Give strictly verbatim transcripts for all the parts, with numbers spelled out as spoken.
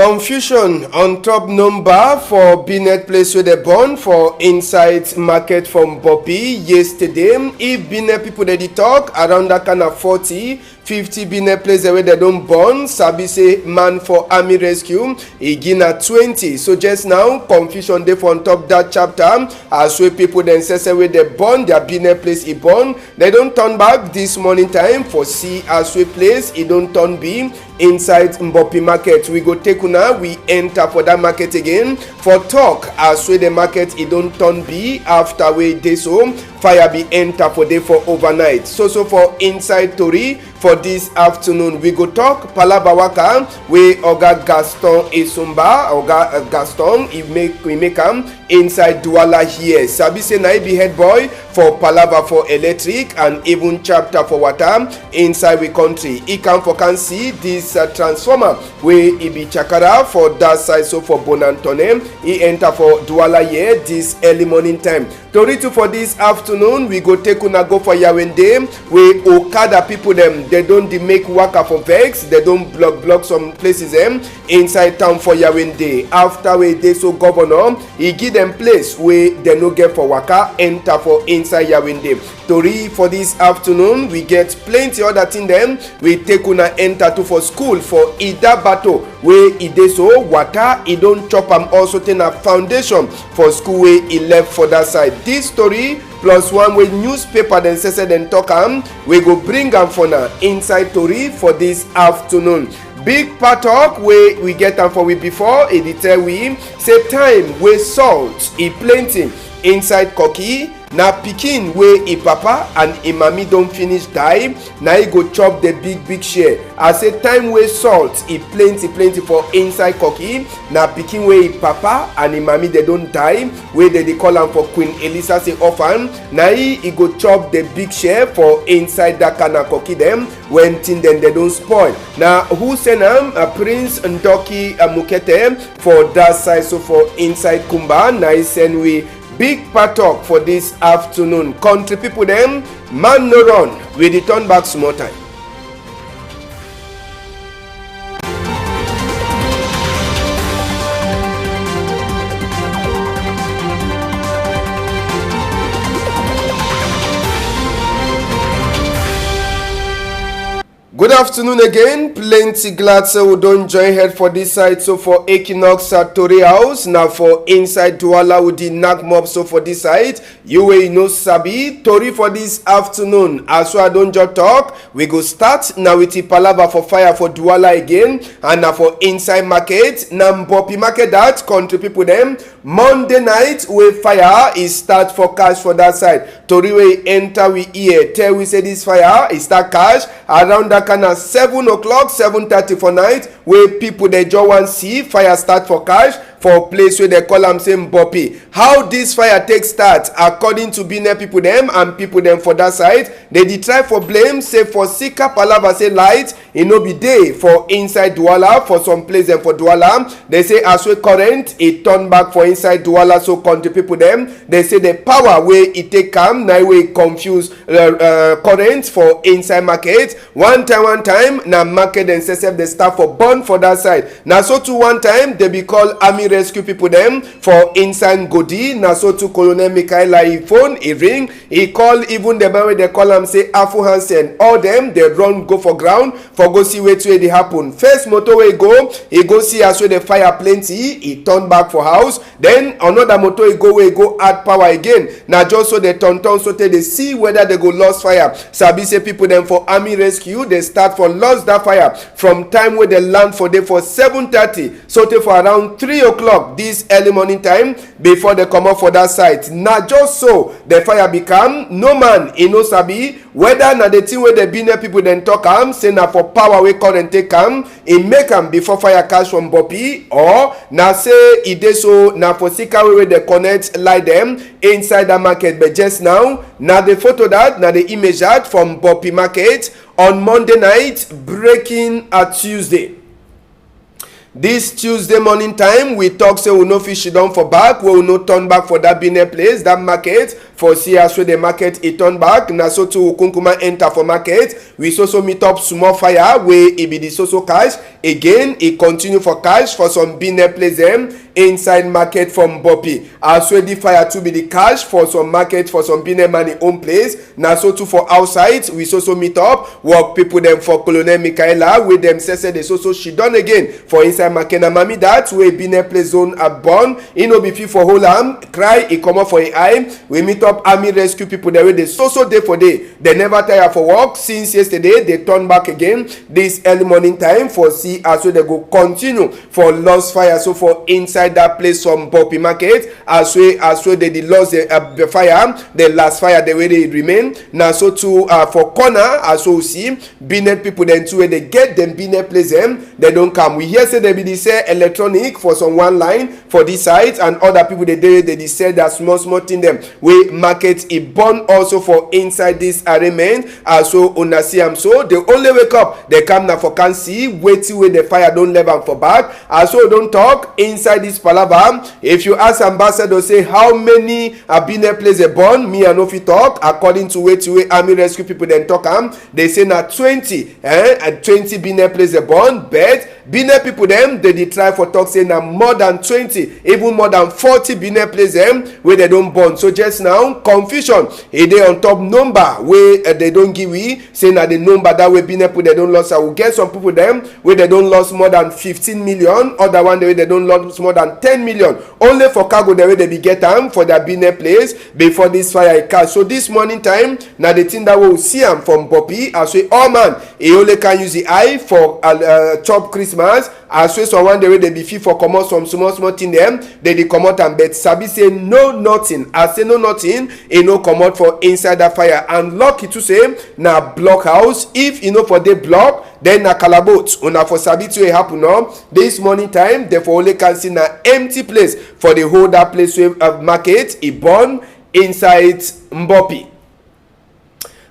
Confusion on top number for Binet place wey dey born for inside market for Mbopi yesterday. If Binet people dey dey talk around that kind of forty, fifty Binet place dem wey dem don born, sabi say man for army rescue, e gi na twenty. So just now, confusion dey for on top that chapter. As wey people dem say say wey dem born their Binet place e born, dem don turn back this morning time for see as wey place e don turn be inside Mbopi market. We go take una, we enter for that market again for talk as wey the market e don turn be after wey dey so fire be enter for dey for overnight. So so for inside tori for this afternoon, we go talk palava waka wey Oga Gaston Esumba, Oga uh, Gaston, e make e make am inside Douala here. Sabi say na e be head boy for palava for electric and even chapter for water inside we country. E come for can see this uh, transformer wey e be chakara for that side so for Bonantone. E enter for Douala here this early morning time. Tori too for this afternoon, we go take una go for Yawende, wey Okada people dem, dem don dey make waka for vex, dem don block block some places dem inside town for Yawende. After wey dey so governor, e give dem place wey dem no get for waka enter for inside Yawende. Tori for this afternoon, we get plenty other thing dem. We take una enter too for school for Idabato wey e dey so, water e don chop am also tey na foundation for school wey e left for that side. This story plus one wey newspaper dem say say dem talk am, we go bring am for na inside tori for this afternoon. Big part talk wey we get am for we before, e dey tell we say time wey salt e plenty inside koki, na pikin wey e papa and e mami don finish die, na e go chop the big big share. I say time wey salt e plenty plenty for inside koki, na pikin wey e papa and e mami dem don die, wey dem dey call am for Queen Elisa say orphan, na e e go chop the big share for inside that kana koki dem when thing dem dem don spoil. Na who send am? Uh, Prince Ndoki uh, Mukete for that side so for inside Kumba, na e send we big part talk for this afternoon. Country people dem, man no run, we dey turn back small time. Good afternoon again. Plenty glad say we don join head for this side. So for Equinox uh, Tori House, na for inside Douala we dey knack mop. So for this side, you wey you no sabi tori for this afternoon. As wey I don just talk, we go start na with the palava for fire for Douala again, and na for inside market, na Mbopi market that country people dem. Monday night wey fire e start for cash for that side. Tori wey e enter we ear tell we say this fire e start cash around that kind of seven o'clock, seven thirty for night, wey people dey just wan see fire start for cash for place wey dey call am say Mbopi. How this fire take start? According to Benin people dem and people dem for that side, dey dey try for blame say for sika palava say light e no be dey for inside Douala for some place dem for Douala. Dey say as wey current e turn back for inside Douala, so country people dem dey say the power wey e take come na e wey confuse uh, uh, current for inside market. One time, one time, na market dem sef sef dey start for burn for that side. Na so too one time dey be call army rescue people dem for inside Ngodi. Na so too Colonel Michaela e phone e ring. E call even the man wey dey call am say Afu Hansen. All dem dey run go for ground for go see wetin wey dey happen. First motor wey e go, e go see as wey the fire plenty. E turn back for house. Then another motor e go wey e go add power again. Na just so dey turn turn so tey dey see whether dey go lost fire. Sabi say people dem for army rescue dey start for lost that fire from time wey dey land for dey for seven thirty so tey for around three o'clock this early morning time before dey comot for that site. Na just so the fire be come. No man e no sabi whether na the thing wey the Benin people dem talk am say na for power wey current take come e make am before fire catch for Mbopi, or na say e dey so na for sika wey wey dey connect light dem inside that market. But just now, na the photo that, na the image that from Mbopi market on Monday night, breaking at Tuesday. This Tuesday morning time, we talk say we no fit sit down for back, wey we no turn back for that Benin place, that market, For see as wey the market e turn back, na so too we kunkuma enter for market. We so so meet up small fire wey e be the so so cash. Again, e continue for cash for some business place dem inside market for Mbopi. As wey the fire too be the cash for some market for some business man e own place, na so too for outside we so so meet up. Work people dem for Colonel Michaela wey dem say say dey so so shidon again for inside market. Na mami that wey business place zone at born, e no be fit for hold am, cry e comot for e eye. We meet up army rescue people dem wey dey so so dey for dey. Dem never tire for work since yesterday. Dey turn back again this early morning time for see as wey dem go continue for lost fire so for inside that place for Mbopi market. As wey as wey dey the lost the, uh, the fire, the last fire the wey dey remain. Na so too uh, for corner as wey we see business people dem too wey dey get dem business place dem, dem don come. We hear say dem be dey sell electronic for some one line for this side, and other people dey dey dey dey sell that small small thing dem wey market e burn also for inside this arraignment. As wey una see am so, dey only wake up, dey come na for come see wetin wey the fire don leave am for back. As wey we don talk inside this palava, if you ask ambassador say how many business place dey burn, me I no fit talk. According to wetin wey army rescue people dem talk am, dey say na twenty, eh, and twenty business place dey burn, but business people dem dey dey try for talk say na more than twenty, even more than forty business place dem wey dem don burn. So just now, confusion e dey on top number wey eh, dem don give we, say na the number that wey business people dem don lost. I will get some people dem wey dem don lost more than fifteen million, other one dem wey dem don lost more than ten million. Only for cargo dem wey dem be get am for their business place before this fire e catch. So this morning time, na the thing that wey we see am for Mbopi, as wey all man e only can use the eye for uh, uh, chop Christmas. As wey some one dey wey dey be fit for comot some small small thing dem, dey dey comot am, but sabi say no nothing. As say no nothing, e no comot for inside that fire. And lucky too say na block house. If e no for dey block, then na kalabot. Una for sabi thing wey happen, no? This morning time, dey for only can see na empty place for the whole that place wey uh, market e burn inside Mbopi.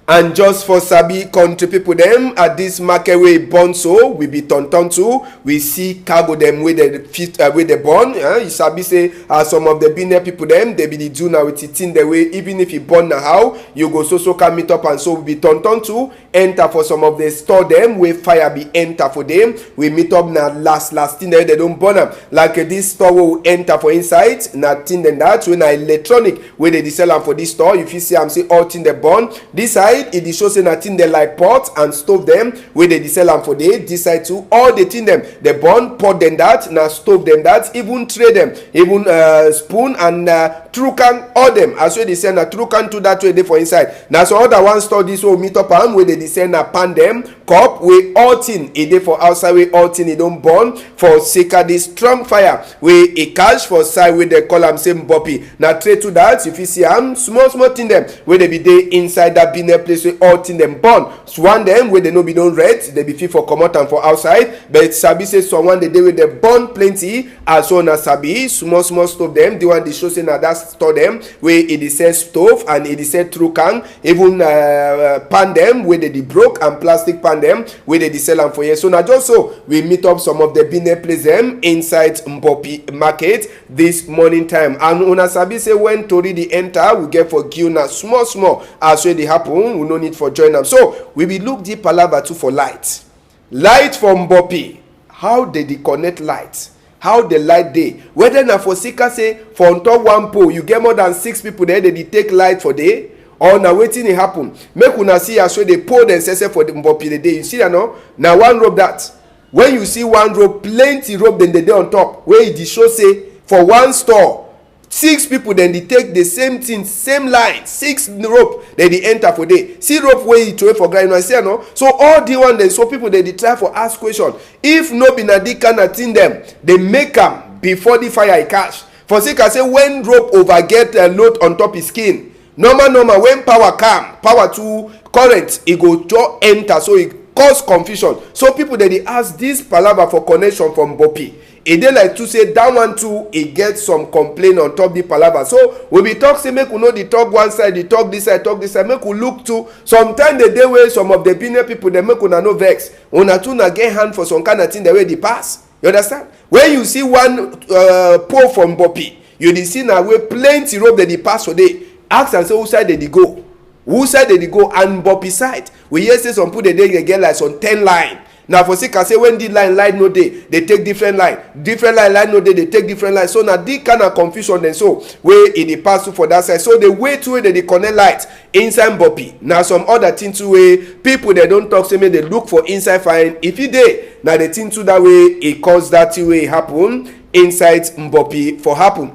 And just for sabi country people dem, at this market wey e burn so, we be turn turn too. We see cargo dem wey dey fit uh, wey dey burn. Uh, you sabi say uh, some of the business people dem, dey be dey do na with the thing dem wey even if e burn na how, you go so so come meet up, and so we be turn turn too enter for some of the store dem wey fire be enter for dem. We meet up na last last thing dem wey dem don burn am. Like uh, this store wey we enter for inside, na thing dem that wey na electronic wey dey dey sell am for this store. You fit see am say all thing dem burn. This side e dey show say na thing dem like pot and stove dem wey dey dey sell am for dey. This side too, all the thing dem dey burn. Pot dem that, na stove dem that, even tray dem, even uh, spoon and uh, trukan, all dem. As wey dey sell na trukan too that wey dey for inside. Na so other one store this wey we meet up am wey dey dey sell na pan dem, cup, wey all thing e dey for outside, wey all thing e don burn for sake of this strong fire wey e catch for side wey dem call am say Mbopi. Na tray too that, you fit see am, small small thing dem wey dey be dey inside that business place wey all thing dem burn. So one dem wey dey no be don red, dey be fit for comot am for outside, but sabi say some one dey dey wey dey burn plenty. As so na sabi small small stove dem, the one dey show say na that store dem wey e dey sell stove and e dey sell trukan, even uh, pan dem wey dey dey broke and plastic pan dem wey dey dey sell am for here. So na just so we meet up some of the business place dem inside Mbopi market this morning time. And una sabi say when tori dey enter, we get for give una small small as wey dey happen. We no need for join am. So we be look the palava too for light. Light for Mbopi. How dey dey connect light? How the light dey? Whether na for sika say for on top one pole you get more than six people there dey dey take light for there, or na wetin dey happen? Make una see as wey dey pole dem sese for the Mbopi dey dey. You see am, no? Na one rope that. When you see one rope, plenty rope dem dey dey on top, wey e dey show say for one store six people dem dey take the same thing, same line, six rope dem dey enter for there. See rope wey e throway for ground, you know, see am, no? So all the one dem, so people dem dey try for ask question. If no be na the kind of thing dem dey make am before the fire e catch. For sake I say when rope over get uh, load on top his skin, normal normal when power come, power too current, e go just enter, so e cause confusion. So people dem dey ask this palava for connection for Mbopi. E dey like too say that one too e get some complain on top the palava. So we be talk say make we no dey talk one side, dey talk this side, talk this side. Make we look too. Sometimes the day wey some of the business people dem, make una no vex. Una too na get hand for some kind of thing dem wey dey pass. You understand? When you see one uh, pole for Mbopi, you dey see na wey plenty rope dem dey pass for there. Ask am say who side dey dey go, who side dey dey go, and Mbopi side, we hear say some people dey dey dey get like some ten line. Na for see can say when the line light no dey, they take different line, different line light no dey, they take different line. So na the kind of confusion dem so wey e dey pass through for that side. So the way too wey they dey connect light inside Mbopi, na some other thing too wey people dem don talk say make they look for inside fine. If e dey, na the thing too that way e cause that thing wey e happen inside Mbopi for happen.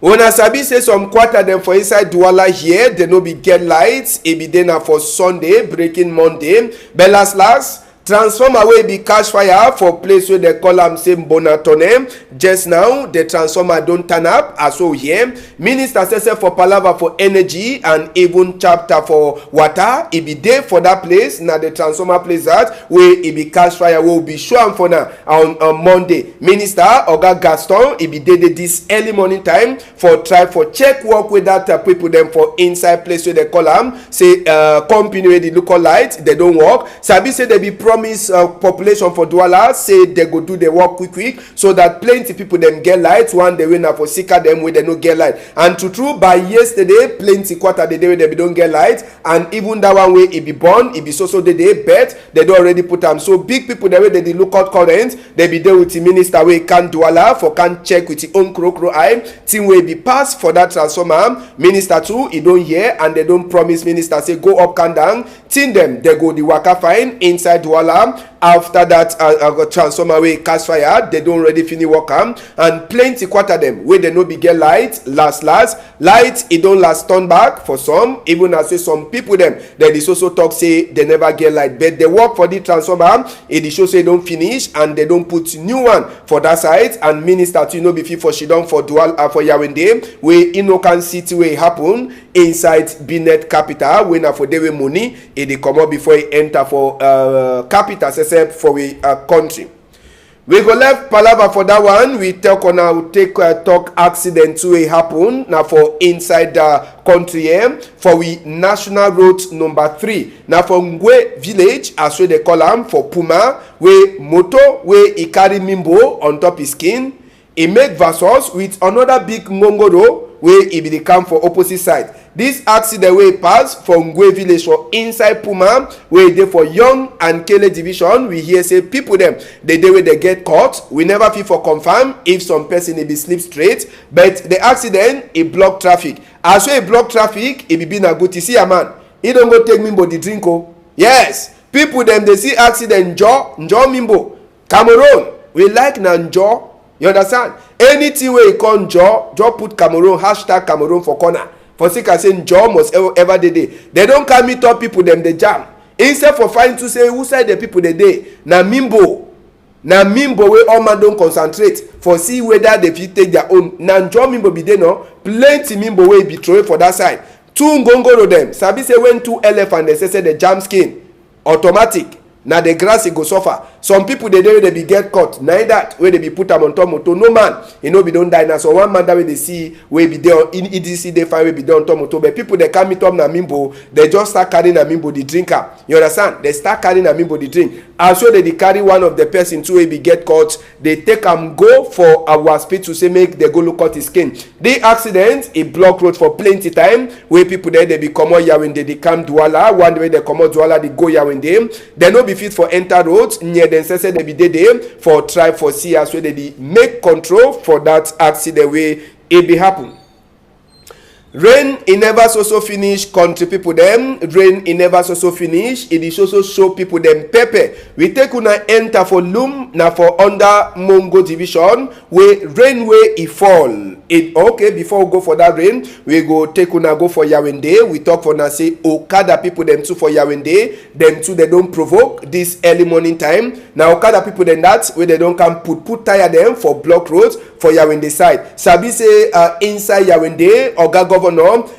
Una sabi say some quarter dem for inside Douala here, dem no be get light. E be dey na for Sunday, breaking Monday. But last last, transformer wey be catch fire for place wey dem call am say Mbonatone. Just now, the transformer don turn up, as we hear. Minister sef sef for palava for energy and even chapter for water, e be dey for that place. Na the transformer place that wey e be catch fire, wey we be show am for now on, on Monday. Minister, Oga Gaston, e be dey dey this early morning time for try for check work wey that, uh, people dem for inside place wey dem call am say, uh, company wey dey look light, dem don work. Sabi say dem be promise, uh, population for Douala say dem go do the work quick quick so that plenty people dem get light. One day wey na for sika dem wey dem no get light. And true true, by yesterday, plenty quarter dey dey wey dem be don get light. And even that one wey e be burn, e be so so dey dey, but dem don already put am. So big people dem wey dem dey look out current, dem be dey with the minister wey can Douala for can check with him own krokro eye thing wey be pass for that transformer. Minister too, e don hear and dem don promise minister say go up, come down. Thing dem, dem go the waka fine inside Douala. After that, uh, uh, transformer wey catch fire, dem don already finish work am. And plenty quarter dem wey dem no be get light, last last, light e don last turn back for some. Even as say some people dem, dem dey so so talk say dem never get light, but the work for the transformer, e dey show say e don finish and dem don put new one for that side. And minister too no be fit for sidon for Douala, uh, for Yaoundé, wey e no can see thing wey happen inside Benin capital, wey na for there wey money e dey comot before e enter for, uh, capital sef sef for we, uh, country. We go left palava for that one. We talk on how take, uh, talk accident wey happen na for inside the country, eh? For we national road number three, na for Ngwe village, as wey dem call am, for Puma, wey motor wey e carry mimbo on top his skin, e make versus with another big ngongoro wey e be dey come for opposite side. This accident wey pass for Ngwe village for inside Puma, wey dey for Young and Kele division, we hear say people dem dey dey wey dem get caught. We never fit for confirm if some person e be sleep straight, but the accident e block traffic. As wey e block traffic, e be be na good. You see a man, e don go take mimbo the drink o. Yes, people dem dey see accident njo njo mimbo. Cameroon, we like na njo. You understand? Anything wey e come njo, just put Cameroon, hashtag Cameroon for corner. For see can say njo must ever, ever dey dey. Dem don carry meet up people dem dey jam. Instead for find to say who side the people dey dey, na mimbo. Na mimbo wey all man don concentrate for see whether dem fit take their own. Na njo mimbo be dey no? Plenty mimbo wey be throway for that side. Two ngongoro dem, sabi say when two elephant dem say say dem jam skin, automatic na the grass e go suffer. Some people dey dey wey dem be get cut, na e that wey dem be put am on top motor. No man, e no be don die. Na so one man that wey dey see wey be dey on, e, e dey see dey fine wey be dey on top motor. But people dem carry meet up na mimbo, dem just start carry na mimbo dey drink am. You understand? Dem start carry na mimbo dey drink. As so dem dey carry one of the person too wey be get cut, dem take am go for our hospital say make dem go look out his skin. The accident e block road for plenty time wey people dem dey be comot Yaoundé dey come Douala. One day wey dem comot Douala dey go Yaoundé, dem no be fit for enter road near dem say say dem be dey dey for try for see as wey dem dey make control for that accident wey e be happen. Rain e never so so finish country people dem. Rain e never so so finish. E dey so so show people dem pepper. We take una enter for Loum, na for under Mongo division, wey rain wey e fall. It, okay, before we go for that rain, we go take una go for Yaoundé. We talk for una say okada people dem too for Yaoundé, dem too dem don provoke this early morning time. Na okada people dem that wey dem don come put put tire dem for block road for Yaoundé side. Sabi say, uh, inside Yaoundé, Oga Governor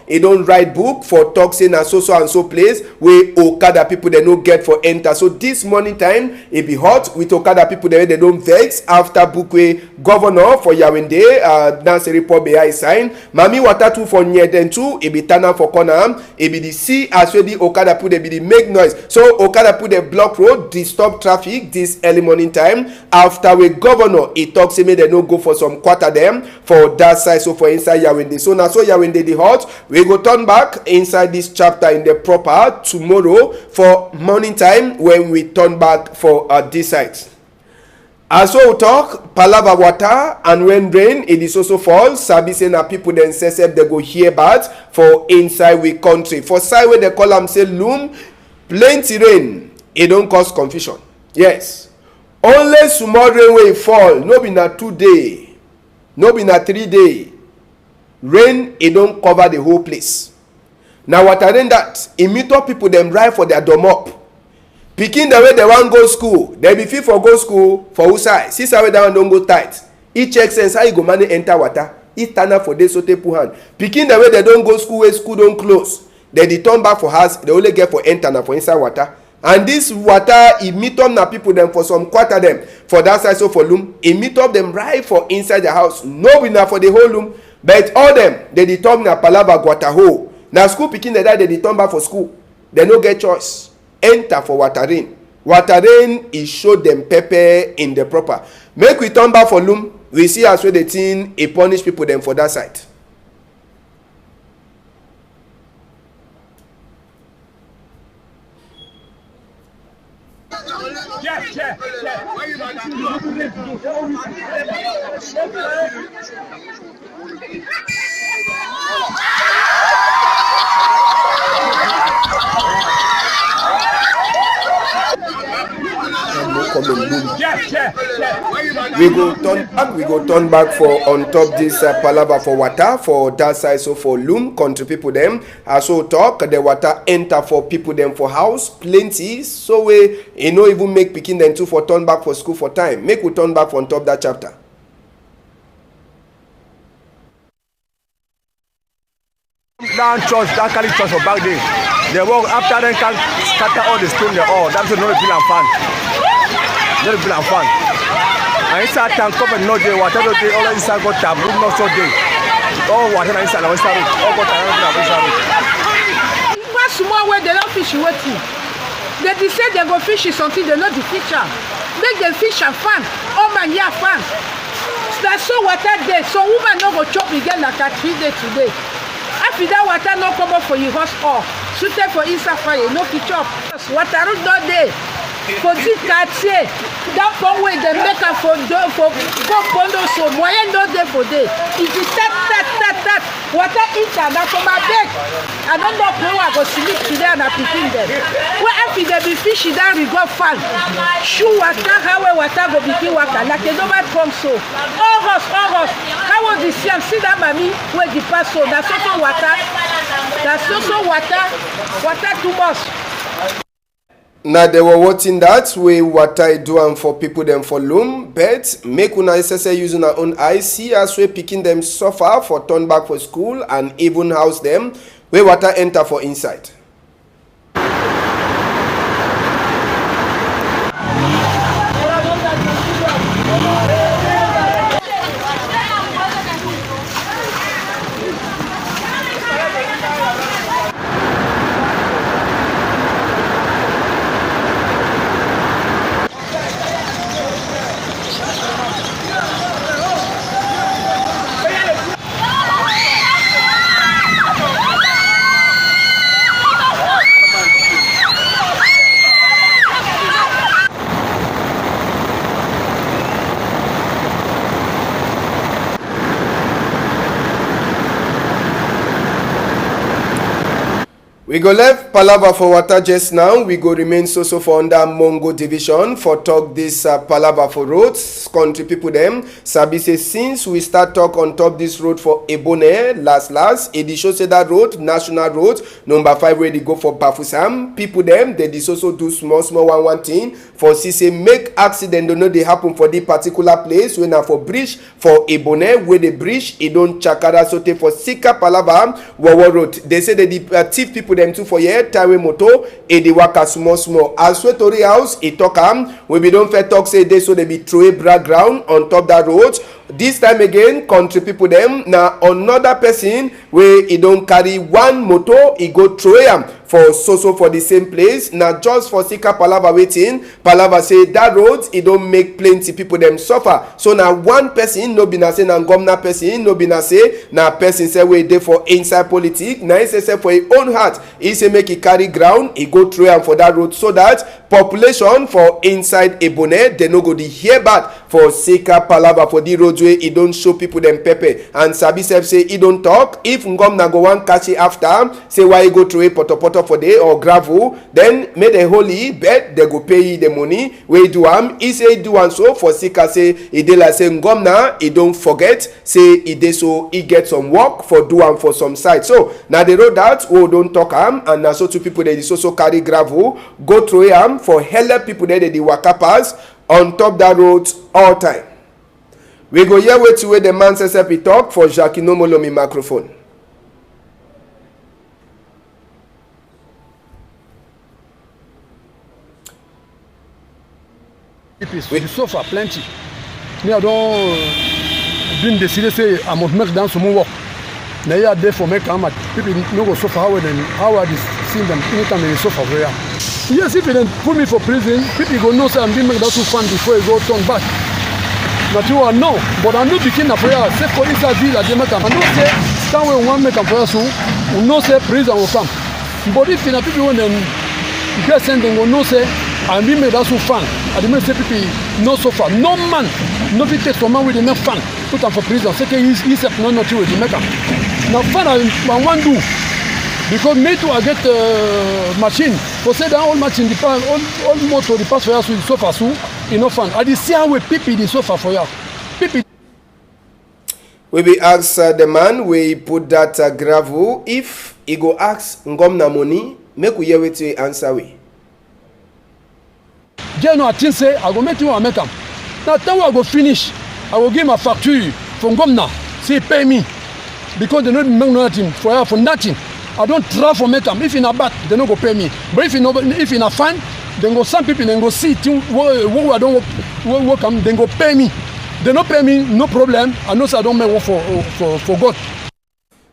e don write book for talk say na so so and so place wey okada people dem no get for enter. So this morning time e be hot with okada people dem wey dem don vex after book wey governor for Yaoundé, uh, Naseri report behind sign. Mami water too for near dem too, e be tana for corner. E be the see as wey the okada people dey be dey make noise. So okada people dey block road, disturb traffic this early morning time. After wey governor e talk say make dem no go for some quarter dem for that side, so for inside Yawunde. So na so Yawunde dey hot. We go turn back inside this chapter in the proper tomorrow for morning time when we turn back for, uh, this side. As we talk, palava water, and when rain e dey so so fall, sabi say na people dem sef sef dem go hear bad for inside we country. For side wey dem call am say Lum, plenty rain e don cause confusion. Yes, only small rain wey e fall, no be na two day, no be na three day, rain e don cover the whole place. Na water rain that, e meet up people dem right for their domot. Pikin dem wey dem wan go school, dem be fit for go school for who side? See side wey that one don go tight. E check sense, how e go manage enter water? E tana for there sotey put hand. Pikin dem wey dem don go school, wey school don close, dem dey turn back for house, dem only get for enter na for inside water. And this water e meet up na people dem for some quarter dem for that side, so for Lum, e meet up dem right for inside their house. No be na for the whole Lum, but all dem, dem dey turn na palava gwata hole. Na school pikin dem that dem dey turn back for school. Dem no get choice. Enter for water rain. Water rain e show dem pepper in the proper. Make we turn back for Lum. We see as wey the thing e punish people dem for that side. We go turn back, we go turn back for on top this, uh, palava for water for that side, so for Lum, country people dem. As we talk, the water enter for people dem for house plenty, so wey e no even make pikin dem too for turn back for school for time. Make we turn back for on top that chapter. That church, that Catholic church for back there, dem work after dem can scatter all the stone dem all. That mean no dey build am fine. No dey build am fine. And inside town, cover no dey, water no dey, all inside gutter, room no so dey. All water na inside, na inside road. All gutter na inside road. Pass small way, dem don fish wetin? Dem be say dem go fish something, dem no dey fish am. Make dem fish am fine. All man hear fine. Na so water dey, so woman no go chop again like her three day today. After that water no comot for yi house all, sotey for inside fire, e no fit chop. Water no dey for this quartier. That pond wey dem make am for do, for go pond so, moyen no dey for there. E be tight, tight, tight, tight. Water enter na for my bed. I no know where I go sleep today and my pikin dem. Wey after dem be fish that rigo fan. Shoe waka, how wey water go begin waka like a normal pump so. All us, all us. How we dey see am? See that mami wey dey pass so. Na so so water. Na so so water. Water too much. Na the wawa thing that wey water e do am for people dem for Lum, but make una S S A use una own eye see as wey pikin dem suffer for turn back for school and even house dem wey water enter for inside. We go left palava for water just now. We go remain so so for under Mongo division for talk this, uh, palava for roads. Country people dem sabi say since we start talk on top this road for Ebonne last last, e dey show say that road, national road number five wey dey go for Bafoussam, people dem dey dey so so do small small one one thing for see say make accident no dey happen for the particular place wey na for bridge for Ebonne wey the bridge e don chakara sotey for Sika palava Wowo road. Dey say dey dey, uh, thief people dem too for here, time wey motor e dey waka small small. As wey tori house e talk am, we bin don first talk say dey so dey be throway black ground on top that road. This time again, country people dem, na another person wey e don carry one motor, e go throway am for so so for the same place. Na just for sika palava wetin palava say that road e don make plenty people dem suffer. So na one person, no be na say na ngomna person, no be na say na person say wey dey for inside politics. Na him say say for him own heart, he say make he carry ground, he go throw am for that road so that population for inside Ebonyi, they no go dey hear bad for sika palava for the road wey e don show people dem pepper. And sabi sef say e don talk, if ngomna go wan catch e after, say why e go throway potopoto for there or gravel, then make dem hold e, but dem go pay e the money wey e do am. E say e do am so for sika say e dey like say ngomna e don forget say e dey so e get some work for do am for some side. So na the road that wey we don talk am, and na so two people dey so so carry gravel go throway am for helep people dem dey dey waka pass on top that road all time. We go hear wetin wey the man sef sef e talk for Jackie Nomolomi microphone. People, we suffer plenty. Me, I don, uh, been decide say I must make that small work. Na here I dey for make am, people no go suffer how dem, how I dey see dem. Anytime dem dey suffer for here. Yes, if dem put me for prison, people go know say I been make that too fun before e go turn back. Na true I know, but I no pikin na for here. Say for inside villa, dem make am. I know say time wey we wan make am for here so, we know say prison go come. But if na people wey dem get sense, dem go know say I been make that so fun. I dey make say people no suffer. No man no fit take some man wey dey make fun, put am for prison. Say he, he sef no nothing wey dey make am. Na fun I, I wan do, because me too I get, uh, machine. For say that old machine dey pass, old, old motor dey pass for here so, e suffer so, e no fun. I dey see how wey people dey suffer for here. People. We be ask, uh, the man wey put that, uh, gravel if e go ask ngomna money. Make we hear wetin e answer we. Jay no, I think say I go make thing wey I make am. Na time wey I go finish, I go give my facture for ngomna, say pay me, because dem no make nothing for here for nothing. I don try for make am. If e na bad, dem no go pay me. But if e no, if e na fine, dem go, some people dem go see thing wey, wey I don work, wey work am, dem go pay me. Dem no pay me, no problem. I know say I don make work for, for, for God.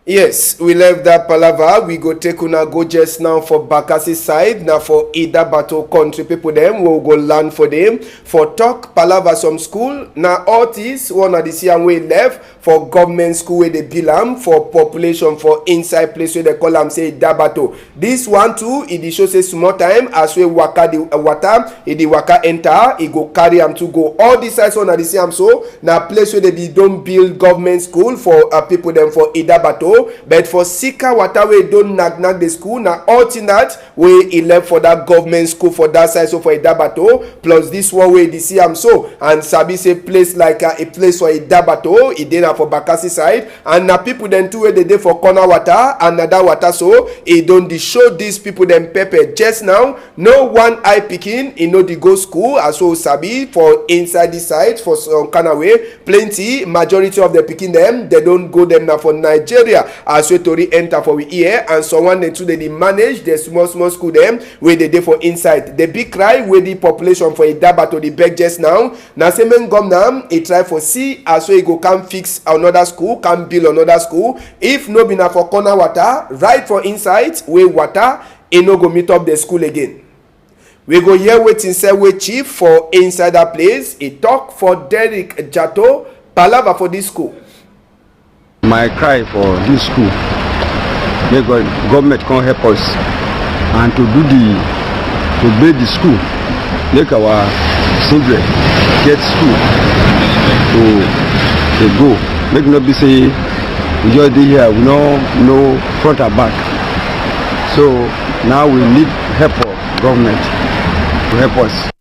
Yes, we left that palava. We go take una go just now for Bakassi side. Na for Idabato country people dem, we go land for them. For talk palava some school, na all this one of the see am wey left for government school wey dey build am for population for inside place wey dem call am say Idabato. This one too, e dey show say small time as wey waka the, uh, water, e dey waka enter, e go carry am to go. All this side so na dey see am so, na place wey dem be don build government school for, uh, people dem for Idabato. But for sika water wey don knack knack the school, na all thing that wey e left for that government school for that side so for Idabato, plus this one wey dey see am so, and sabi say place like, uh, a place for Idabato, e dey na for Bakassi side, and na people dem too wey dey dey for corner water, and na that water so e don dey show these people dem pepper. Just now, no one eye pikin e no dey go school, as we sabi for inside this side for some kind of way. Plenty, majority of the pikin dem, dem don go dem na for Nigeria, as wey tori enter for we ear, and some one dem too dey dey manage the small small school dem wey dey dey for inside. The big cry wey the population for Idabato dey beg just now, na say make governor e try for see as wey e go come fix another school, come build another school. If no be na for corner water, right for inside wey water e no go meet up the school again. We go hear wetin say wey chief for inside that place e talk for Derrick Jato palava for this school. My cry for this school, make God, government come help us and to do the, to build the school, make our children get school to, to go. Make no be say we just dey here, we no know front and back. So now we need help for government to help us.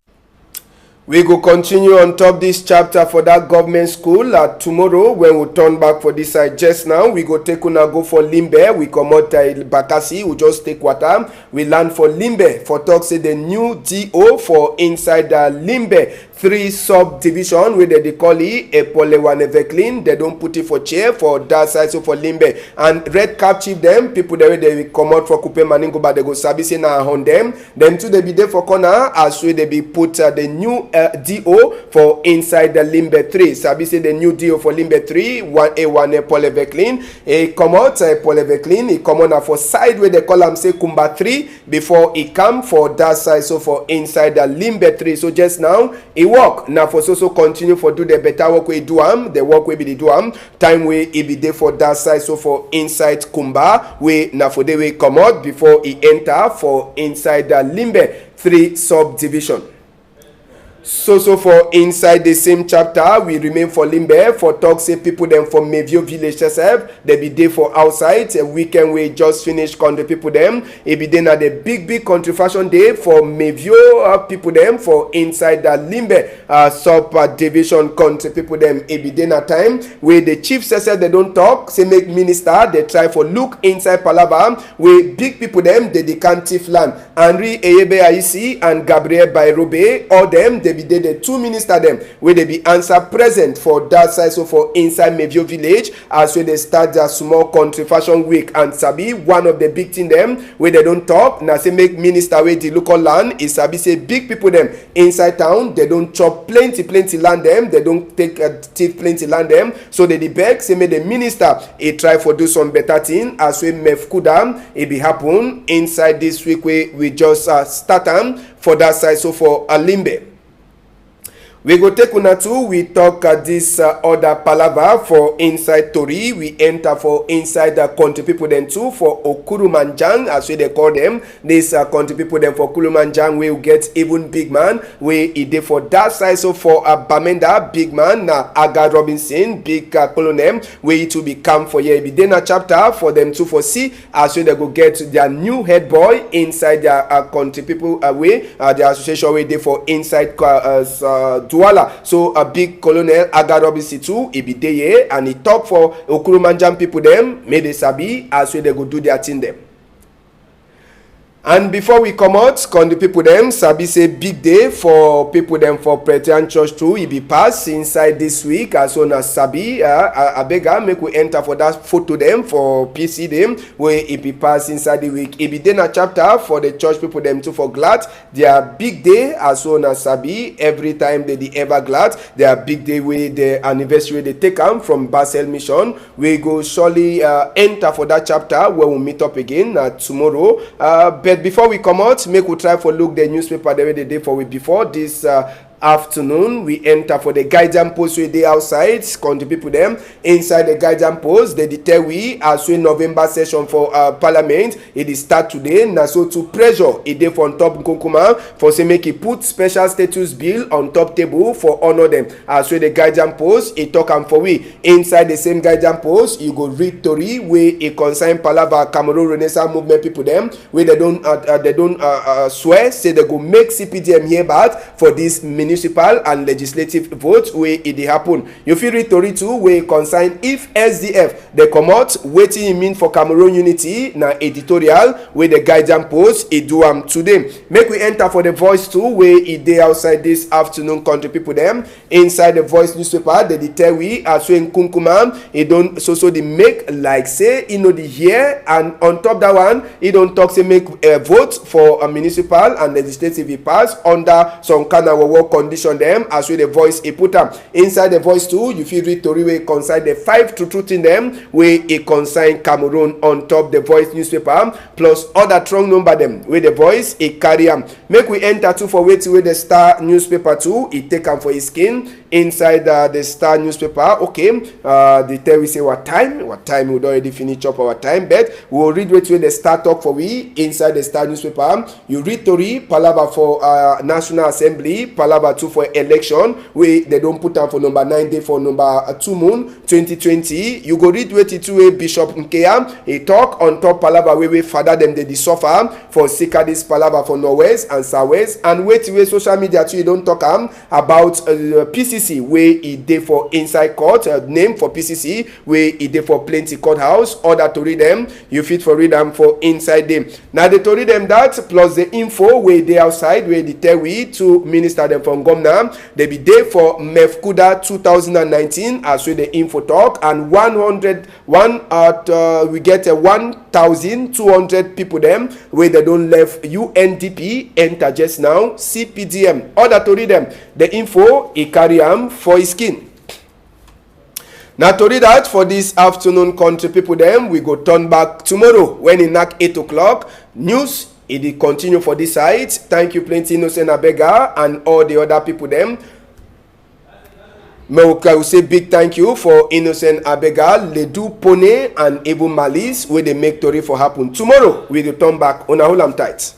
We go continue on top this chapter for that government school. Uh, tomorrow, when we turn back for this side just now, we go take una go for Limbe. We comot uh, Bakassi, we just take water. We land for Limbe for talk say the new D O for inside the Limbe three subdivision wey dem dey call e Epole Wane Veclin. Dem don put it for chair for that side so for Limbe. And red cap chief dem, people dem wey dey comot for Kupe Maningoba, dem go sabi say na on dem. Dem too dey be dey for corner as wey dey be put uh, the new uh, D O for inside the Limbe three. Sabi say the new D O for Limbe three, one A one Epole Veclin. E comot uh, Epole Veclin, e comot na for side wey dey call am say Kumba three before e come for that side. So for inside the Limbe three. So just now, e work na for so so continue for do the better work wey e do am, the work wey be dey do am. Time wey e be dey for that side, so for inside Kumba, wey na for dey wey comot before e enter for inside the Limbe three subdivision. So so for inside the same chapter, we remain for Limbe for talk say people dem for Mevio village sef, dem be dey for outside. A weekend wey just finish, country people dem, e be dey na the big big country fashion day for Mevio uh, people dem for inside the Limbe uh, sub uh, division, country people dem. E be dey na time wey the chief sef sef dem don talk say make minister dey try for look inside palava wey big people dem dey dey come thief land. Henry Eyebe Ayisi and Gabriel Bairobe, all dem dey be dey the two minister dem wey dey be answer present for that side so for inside Mevio village as wey dey start their small country fashion week. And sabi one of the big thing dem wey dem don talk na say make minister wey dey look all land, e sabi say big people dem inside town, dem don chop plenty plenty land dem, dem don take uh, thief plenty land dem. So dem dey beg say make the minister e try for do some better thing as wey mefkuda e be happen inside this week wey we just uh, start am for that side so for Alimbe. We go take una too, we talk uh, this uh, other palava for inside tori. We enter for inside the country people dem too for Okuru Manjang, as we dey call them. This uh, country people dem for Okuru Manjang, we get even big man wey e dey for that side. So for uh, Bamenda, big man na Aga Robinson, big uh, colonel, wey e too be come for here. E be dey na chapter for them too for see as wey dem go get their new head boy inside their uh, country people uh, way, uh, their association wey dey for inside uh, uh, Douala. So a big colonel Aga Robinson too, e be dey here and e talk for Okuru Manjang people dem, make dem sabi as wey dem go do their thing dem. And before we comot, country people dem sabi say big day for people dem for Presbyterian Church too. E be pass inside this week, as una sabi. Uh, I, I beg am make we enter for that photo dem for P C dem wey e be pass inside the week. E be dey na chapter for the church people dem too for glad. Their big day, as una sabi, every time they dey ever glad. Their big day wey the anniversary wey dey take am from Basel Mission. We go surely uh, enter for that chapter where we meet up again uh, tomorrow. Uh, but before we comot, make we try for look the newspaper the way they dey for we before this uh, afternoon. We enter for the Guardian Post wey dey outside, country people dem. Inside the Guardian Post, they dey tell we as wey November session for uh, parliament, e dey start today. Na so to pressure e dey for on top Nkunkuma for say make e put special status bill on top table for honour dem. As wey the Guardian Post e talk am for we. Inside the same Guardian Post, you go read tori wey e concern palava Cameroon Renaissance Movement people dem wey dem don uh, uh, dem don uh, uh, swear say dem go make C P D M hear bad for this municipal and legislative vote wey e dey happen. You fit read tori too wey e concern if S D F dey comot, wetin e mean for Cameroon unity. Na editorial wey the Guardian Post e do am today. Make we enter for the Voice too wey e dey outside this afternoon, country people dem. Inside the Voice newspaper, they dey tell we as wey Nkunkuma e don so so dey make like say e no dey hear, and on top that one, e don talk say make uh, vote for a municipal and legislative e pass under some kind of work condition dem as wey the Voice e put am. Inside the Voice too, you fit read tori wey concern the five true true thing dem wey e concern Cameroon on top the Voice newspaper, plus other strong number dem wey the Voice e carry am. Make we enter too for wetin wey the Star newspaper too e take am for e skin. inside uh, the Star newspaper. Okay, uh, they tell we say what time, what time we don already finish up our time, but we will read wetin wey the Star talk for we inside the Star newspaper. You read tori palava for uh, National Assembly, palava too for election wey they don put am for number nine day for number uh, two moon twenty twenty. You go read wetin too wey Bishop Nkeya e talk on top palava wey wey father dem dey dey suffer for sake of this palava for Northwest and Southwest, and wetin wey social media too e don talk am about uh, P C C wey e dey for inside court, uh, name for P C C wey e dey for plenty courthouse. Other tori dem you fit for read am for inside there. Na the tori dem that plus the info wey dey outside wey dey tell we two minister dem from Gomna dey be dey for Mefkuda two thousand and nineteen as wey the info talk, and one hundred one at uh, we get uh, one thousand two hundred people dem wey dem don left U N D P enter just now C P D M. Other tori dem the info e carry am for e skin. Na tori that for this afternoon, country people dem. We go turn back tomorrow when e knack eight o'clock. News e dey continue for this side. Thank you plenty, Innocent Abega and all the other people dem. Make we say big thank you for Innocent Abega, Ledu Pone and even Malice wey dey make tori for happen. Tomorrow we dey turn back. Una hold am tight.